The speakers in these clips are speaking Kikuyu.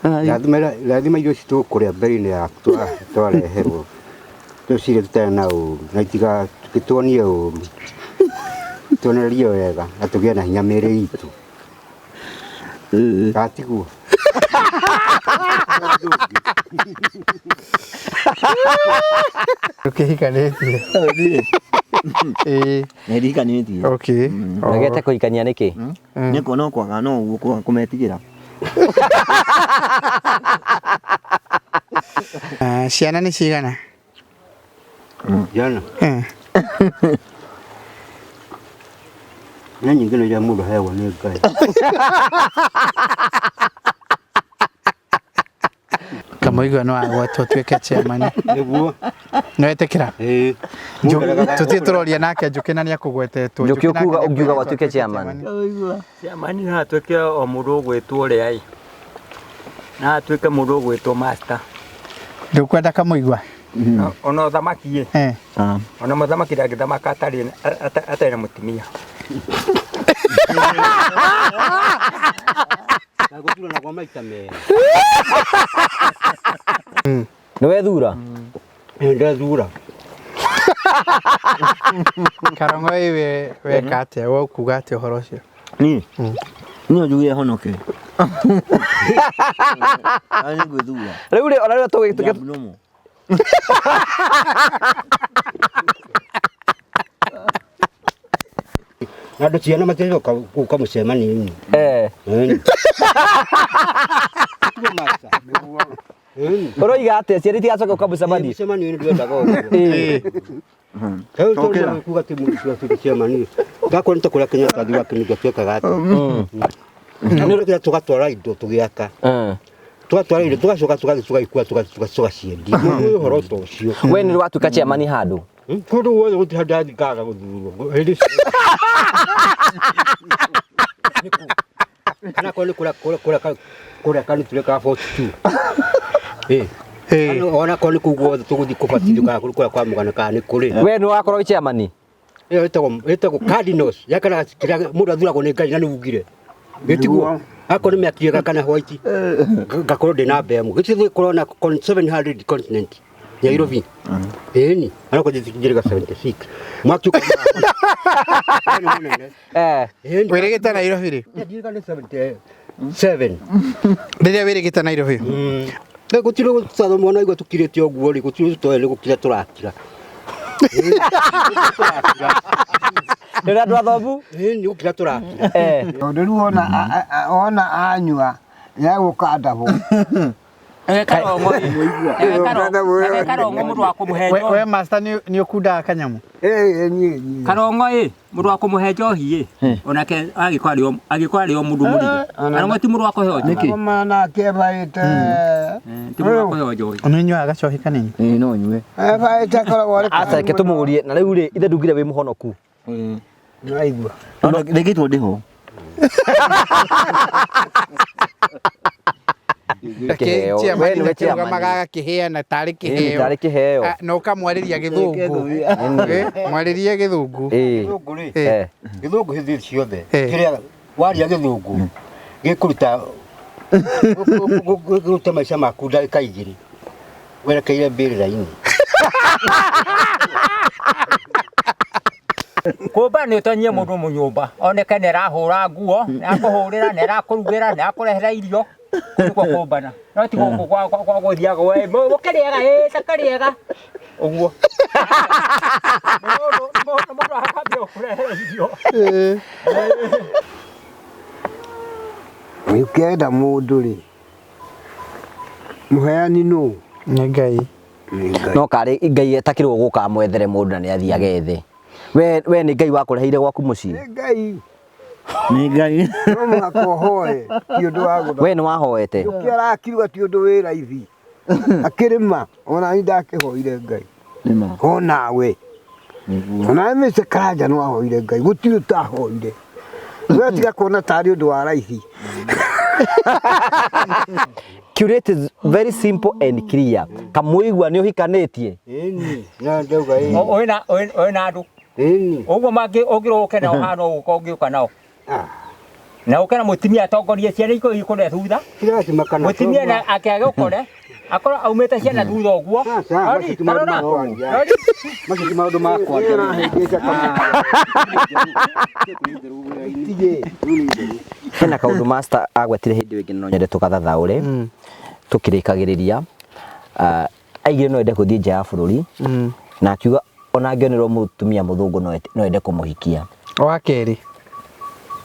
Rathima irio ici tũkũrĩa mbere-inĩ yaku twareherwo. Tũcirĩe tũtarĩ na ũru na itigatuonie ũru. Tuonererie wega na tũgĩe na hinya mĩĩrĩ itũ. Gatiguo? Ũkĩhikanĩtie? Ĩĩ. Nĩ ndihikanĩtie. Okay. Ũregete kũhikania nĩkĩ? Nĩ kuona kwaga no ũguo kwaga kũmetigĩra. Ah, ciana nĩ cigana? Jana. Eh. Nĩ nyingĩ no iria mũndũ aheagwo nĩ Ngai. Kamũigua no agwetwo tuĩke chairman. Nĩguo. Nĩ wetĩkĩra? Ĩĩ. Tũthiĩ tũroria nake Njũkĩ na nĩakũgwetetwo. Njũkĩ ũkuga ũngiuga watuĩke chairman. Chairman no atuĩke o mũndũ ũgwĩtwo ũrĩa ĩ. No atuĩke mũndũ ũgwĩtwo master. Ndũkwenda Kamũigua? Ona ũthamaki ĩ. Eh. Ona mũthamaki ndangĩthamaka atarĩ atarĩ na mũtumia. Gũturana kwa maita merĩ. Nĩ wethura? Ndethura. Karongo ĩ we weka atĩa? We ũkuga atĩa ũhoro ũcio? Niĩ? Niĩ njuge honoke. Nĩ ngwĩthura. Rĩu rĩ ona rĩu tũgĩ Abnormal. Na andũ ciana maticoka gũka mũcemanio-inĩ. Eh. Ĩni. Ũroiga atĩa ciana itigacoka gũka mũcemanio? Mũcemanio-inĩ ndwendaga ũguo. Ĩĩ. Rĩu tondũ kuga atĩ mũndũ ũcio atuĩke chairman ngakorwo nĩ ta kũrĩa Kenyatta athiaga akĩnunga twekaga atĩa. Nĩ tũgatwara indo tũgĩaka. Tũgatwara indo tũgacoka tũgathiĩ tũgagĩkua tũgaciendia. Mũndũ ũyũ ũhoro ta ũcio. We nĩ watuĩka chairman handũ? Kũndũ guothe gũtirĩ handũ ndathiĩ ngaga gũthurwo. Hĩndĩ kana korwo nĩ kũrĩa kũrĩa kũrĩa kanithure ka 42. Ĩĩ. Ĩĩ. Ona korwo nĩ kũu guothe tũgũthiĩ kũbatithio kana kũrĩa kwa mũgana kana nĩ kũrĩ. We nĩ wakorwo wĩ chairman? Ĩyo ĩtagwo cardinals yakanaga kĩrĩa mũndũ athuragwo nĩ Ngai na nĩ ugire. Gĩtiguo akorwo nĩ mĩaki ĩga kana white ngakorwo ndĩ namba ĩmwe. Gĩtirĩ gũkorwo na 700 continent Nairobi. Ĩni anakorwo njĩrĩga 76. Mwaki ũkorwo nĩ mũnene. Eh. Ĩni. Wĩrĩgĩte Nairobi rĩ? Ndirĩga nĩ 77. Rĩrĩa wĩrĩgĩte Nairobi? Rĩu gũtirĩ gũtathoma ona igua tũkirĩte ũguo rĩ gũtirĩ tũtoĩ nĩ gũkira tũrakira. Nĩ andũ athomu? Ĩni nĩ gũkira tũrakira. Eh. Tondũ rĩu ona ona anyua nĩegũka ndabũ. Karongo karongo mũndũ wa kũmũhe We, njohi. we master nĩ nĩ ũkundaga kanyamũ? Ĩĩ niĩ niĩ. Karongo ĩ mũndũ wa kũmũhe njohi ĩ onake angĩkorwo arĩ o angĩkorwo arĩ o mũndũ mũrigo. Karongo ti mũndũ wa kũheo njohi. Agoma nake ebaĩte. Ti mũndũ wa kũheo njohi. Nĩ ũnyuaga gacohi kanini? Ĩĩ no nyue. Ebaĩte akoragwo arĩ Aca reke tũmũrie na rĩu rĩ ithe ndugire wĩ mũhonoku. Nĩwaigua. Ona rĩngĩtwo ndĩho. Kĩheo. Chairman We nĩwe chairman. akĩrũgamaga agakĩheana tarĩ Ĩĩ, kĩheo. tarĩ kĩheo. Ah, na ũkamwarĩria gĩthũngũ. Eh, mwarĩrie gĩthũngũ. Ĩĩ. Gĩthũngũ rĩ, Eh. gĩthũngũ hĩndĩ ciothe Eh. kĩrĩa waria gĩthũngũ gĩkũruta gĩkũruta maica maku ndagĩka igĩrĩ werekeire mbĩrĩra-inĩ. Kũmba nĩ ũtonyie mũndũ mũnyũmba oneke nĩ arahũra nguo nĩ akũhũrĩra nĩ arakũrugĩra nĩ akũrehera irio Kũu nĩkuo kũmbana no ti gũkũ gwa gũthiaga we mũkĩrĩaga ĩ takĩrĩaga ũguo mũndũ mũndũ akambia gũkũrehera irio. Ũkĩenda mũndũ rĩ, mũheani nũ? Nĩ Ngai. Nĩ Ngai. No karĩ Ngai etakĩrwo gũka amwethere mũndũ na nĩ athiĩ agethe. We we nĩ Ngai wakũreheire gwaku mũciĩ? Nĩ Ngai. Nĩ Ngai. No mũhaka ũhoe, ti ũndũ wa gũthaka. We nĩ wahoete? Njũkĩ arakiuga ti ũndũ wĩ raithi. Akĩrĩma, ona niĩ ndakĩhoire Ngai. Nĩma. Onawe. Nĩguo. Onawe Mr. Karanja nĩ wahoire Ngai, gũtirĩ ũtahoire. We tiga kuona tarĩ ũndũ wa raithi. Curate is very simple and clear. Kamũigua nĩ ũhikanĩtie? Ĩni, na ndauga ĩni. Wĩna wĩna andũ Ĩni. ũguo mangĩ ũngĩrũke nao hana ũguo ũngĩũka nao. Ah. Na ũke na mũtumia atongorie ciana ikũrĩa thutha. Ti lazima kana Mũtumia na ake agĩũkore akorwo aumĩte ciana thutha ũguo. Aca, Rori, macio ti maũndũ tarora. ma kwaria. Rori. Macio ti maũndũ ma kwaria. Hena kaũndũ master agwetire hĩndĩ ĩyo ĩngĩ no nyende tũgathathaũre tũkĩrĩkagĩrĩria. Ah, aigire no ende gũthiĩ nja ya bũrũri na akiuga ona angĩonerwo mũtumia mũthũngũ no ende kũmũhikia. Wa kerĩ.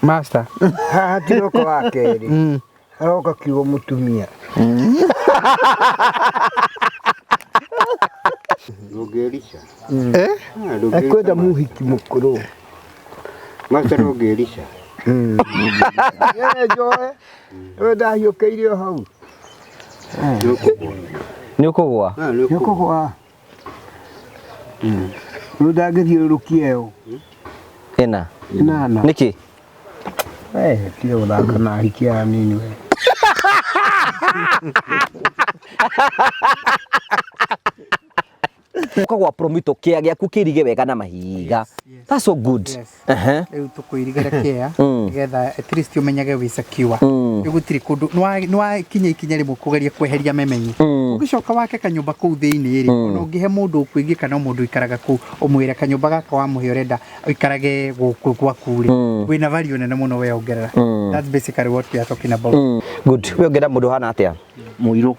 Master. Haha tiroka wa kerĩ. Aroka kiugo mũtumia. Ndũngĩrica. Eh? Ekwenda mũhiki mũkũrũ. Master ndũngĩrica. Njoe. We ndahiũkĩire o hau. Nĩũkũgwa. Nĩ ũkũgwa? Ah, nĩũkũgwa. Nĩũkũgwa. Rĩu ndangĩthiũrũrũkia ĩyo. Ĩna. Nana. Nĩkĩ? Eh, tiga gũthaka na ahiki aya anini we. Ũkagwa promito kĩa gĩaku kĩrige wega na mahiga. That's so good. Yes. Ehe. Rĩu tũkũirigĩra kĩa nĩgetha at least ũmenyage wĩ secure. Rĩu gũtirĩ kũndũ nĩwakinya ikinya rĩmwe kũgeria kweheria memenyi. Ũngĩcoka wake kanyũmba kũu thĩinĩ rĩ, ona ũngĩhe mũndũ ũkwĩgiĩ kana mũndũ ũikaraga kũu ũmwĩre kanyũmba gaka wamũhe ũrenda ũikarage gũkũ gwaku rĩ, wĩna value nene mũno weyongerera. That's basically what we are talking about. Good. We ũngĩenda mũndũ ũhana atĩa? Mũirũ.